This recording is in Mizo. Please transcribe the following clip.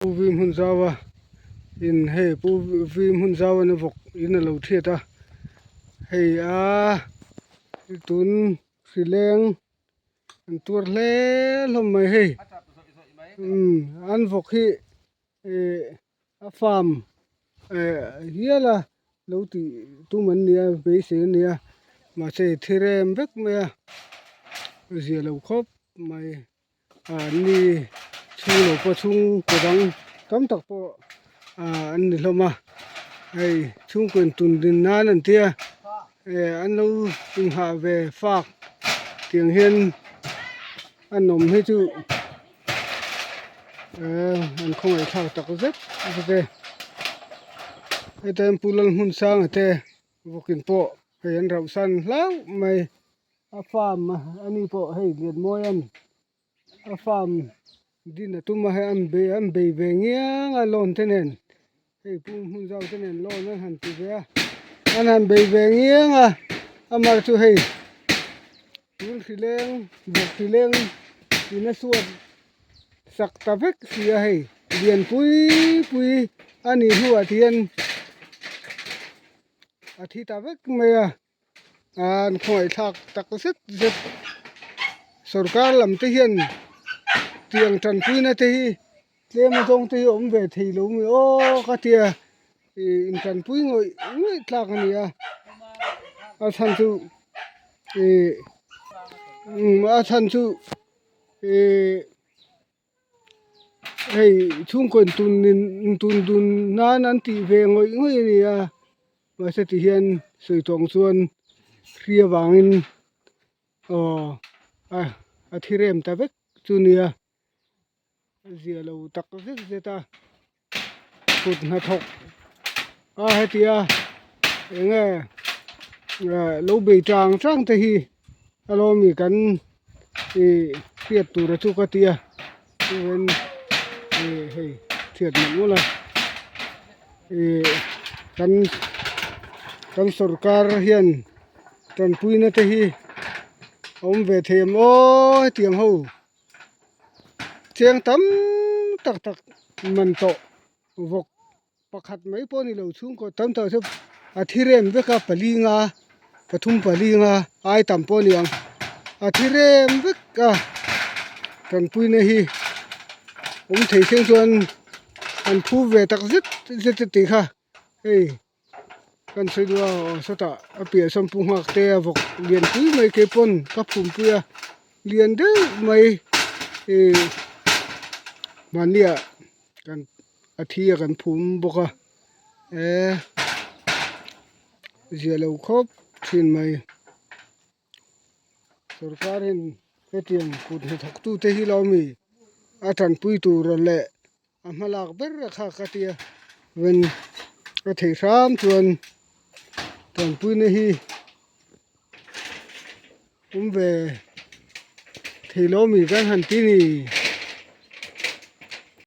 Pu Vi hmun zau a in hei Pu Vi hmun zau an a vawk in a lo thiat a hei a tun hri leng an tuar hle hlawm mai hei umm an vawk hi ih a farm eh hial a lo tih tum an nia beisei an nia mahse thirem vek mai a zia lo khawp mai. Ni chhung lo pawh chhungkaw dang tam tak pawh ah an ni hlawm a hei chhungkaw in tun din nan an tia eh an lo inghah ve fak tiang hian an awm hi chu eh an khawngaih thlak tak zet zet e heta hian Pu Lalhmunsanga te vawkin pawh hei an rauh san hlauh mai. A farm a ni pawh hei Lianmawi a ni a farm din a tum a hei an bei an bei ve ngiang a loan te nen hei pu hmun zau te nen loan an han ti ve a an han bei ve ngiang a amah chu hei tun hri leng bawk hri leng in a suat sak ta vek si a hei lian pui pui a nih hnuah te hian a thi ta vek mai a. An khawngaihthlak tak zet zet sorkar lam te hian tiang tanpuina te hi tlem a zawng te hi awm ve thei lo mai aw ka tia ih intanpui ngawih ngawih tlak a ni a a chhan chu ih umm a chhan chu ih hei chhungkaw intun intun dun nan an tih ve ngawih ngawih a ni a mahse ti hian sawi tawng chuan hri avangin aw a a thi rem ta vek chu nia zia lo tak zet zet a kut hnathawk a hetia eng nge lo bei tang tang te hi a lawmi kan ih hriat tur a chu ka tia chuan ih hei hriat mawlh mawlh a ih kan kan sorkar hian tanpuina te hi a awm ve thei em aw hetiang ho. Chiang tam tak tak man tawh vawk pakhat mai pawh a ni lo chhungkaw tam tak chu a thi rem vek a pali nga pathum pali nga ai tam pawh a ni ang a thi rem vek a tanpuina hi awm thei thleng chuan an phu ve tak zet zet a tih kha hei. Kan sawi duh a aw sawtah a piah sawn pu nghak te a vawk lian pui mai ke pawn ka phum pui a lian deuh mai ih mahni ah kan a thi a kan phum bawk a eh zia lo khawp thin mai sorkar in hetiang kut hnathawk tu te hi lo mi a tanpui tur leh. A hmalak ber a kha ka tia ven a theih hram chuan tanpuina hi awm ve thei lo mi kan han ti ni.